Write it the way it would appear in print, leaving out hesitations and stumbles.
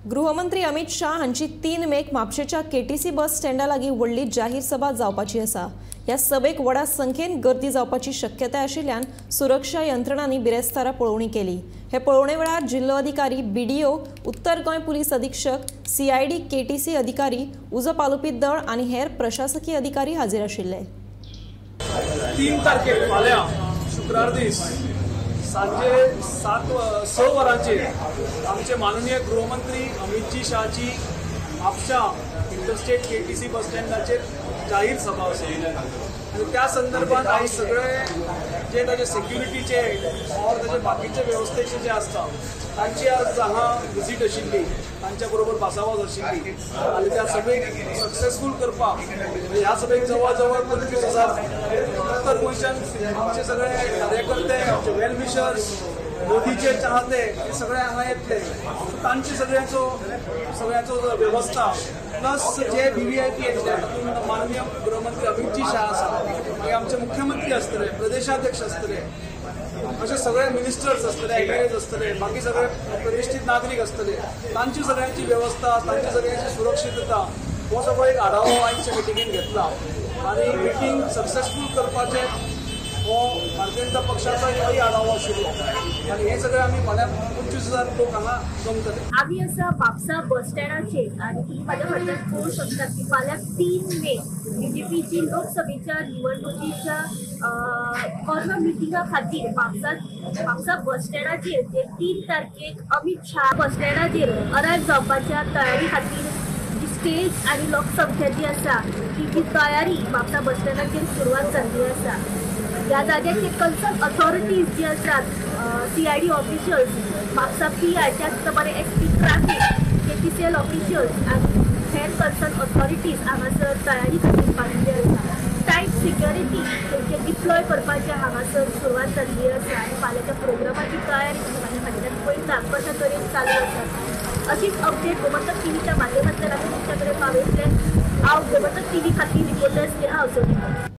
गृहमंत्री अमित शाह हांची 3 मेक म्हापशेच्या केटीसी बस स्टँडा लागीं व्हडली जाहीर सभा जावपाची आसा। ह्या सभेक व्हडा संख्येन गर्दी जावपाची शक्यताय आशिल्ल्यान सुरक्षा यंत्रणांनी बिरेस्तारा पळोवणी केली। हे पळोवणे वेळार जिल्लोधिकारी, बीडीओ, उत्तर गोंय पुलीस अधीक्षक, सीआयडी, केटीसी अधिकारी, उजो पालोवपी दळ आनी हेर प्रशासकीय अधिकारी हाजीर आशिल्ले। 3 तारखेक फाल्यां शुक्रार दीस सांजे 6 वरांचेर आमचे माननीय गृहमंत्री अमितजी शहाची म्हापशा इंटरस्टेट केटीसी बस स्टँडाचेर जाहीर सभा आसा आनी त्या संदर्भात आयज सगळे जे ताजे सेक्युरिटीचे और ताजे बाकीचे वेवस्थेचे जे आसता तांची आज हांगा विजीट आशिल्ली, तांच्या बरोबर भासाभास आशिल्ली आनी त्या सभेक सक्सेसफूल करपाक ह्या सभेक जवळ जवळ 25,000 उत्तर गोंयच्यान आमचे सगळे कार्यकर्ते, आमचे वेल विशर्स, मोदीचे चाहते हे सगळे हांगा येतले। तांची सगळ्यांचो वेवस्था प्लस जे व्हीव्हीआयपी येतले तातूंत माननीय गृहमंत्री अमितजी शाह आसा, मागीर आमचे मुख्यमंत्री आसतले, प्रदेशाध्यक्ष आसतले, अशे सगळे मिनिस्टर्स आसतले, एमएलएज आसतले, बाकी सगळे प्रतिष्ठीत नागरीक आसतले, तांची सगळ्यांची वेवस्था, तांची सगळ्यांची सुरक्षितता हो सगळो एक आढावो आयच्या मिटिंगेन घेतला आनी मिटींग सक्सेसफूल करपाचें हो भारतीय जनता पक्षाचो होय आढावो आशिल्लो आनी हे सगळे आमी फाल्यां 25,000 लोक हांगा जमतले। आमी आसा म्हापसा बस स्टँडाचेर आनी तुमी म्हाज्या फाटल्यान पळोवंक शकता की फाल्यां 3 मे बीजेपीची लोकसभेच्या निवडणुकीच्या कॉर्नर मिटिंगा खातीर म्हापसा बस स्टँडाचेर जे 3 तारखेक अमित शाह बस स्टँडाचेर अरायव जावपाच्या तयारी खातीर जी स्टेज आनी लोकसंख्या जी आसा ती जी तयारी म्हापसा बस स्टँडाचेर सुरवात जाल्ली आसा। ह्या जाग्याचेर कन्सर्न ऑथॉरिटीज जी आसात, CID officials, Mapusa PI, त्याच प्रमाणे एसपी ट्राफीक, केटीसीएल ऑफिशियल्स आनी हेर कन्सर्न ऑथॉरिटीज हांगासर तयारी खातीर बांदिल्ली आसा। टायट सिक्युरिटी तेंचे डिप्लॉय करपाचें हांगासर सुरवात जाल्ली आसा आनी फाल्यांच्या प्रोग्रामाची तयारी म्हाज्या फाटल्यान पळयता कशा तरेन चालू आसा। अशीच अपडेट गोमंतक टीव्हीच्या माध्यमांतल्यान आमी तुमच्या कडेन पावयतले। हांव गोमंतक टीव्ही खातीर रिपोर्टर स्नेहा असोलीकर।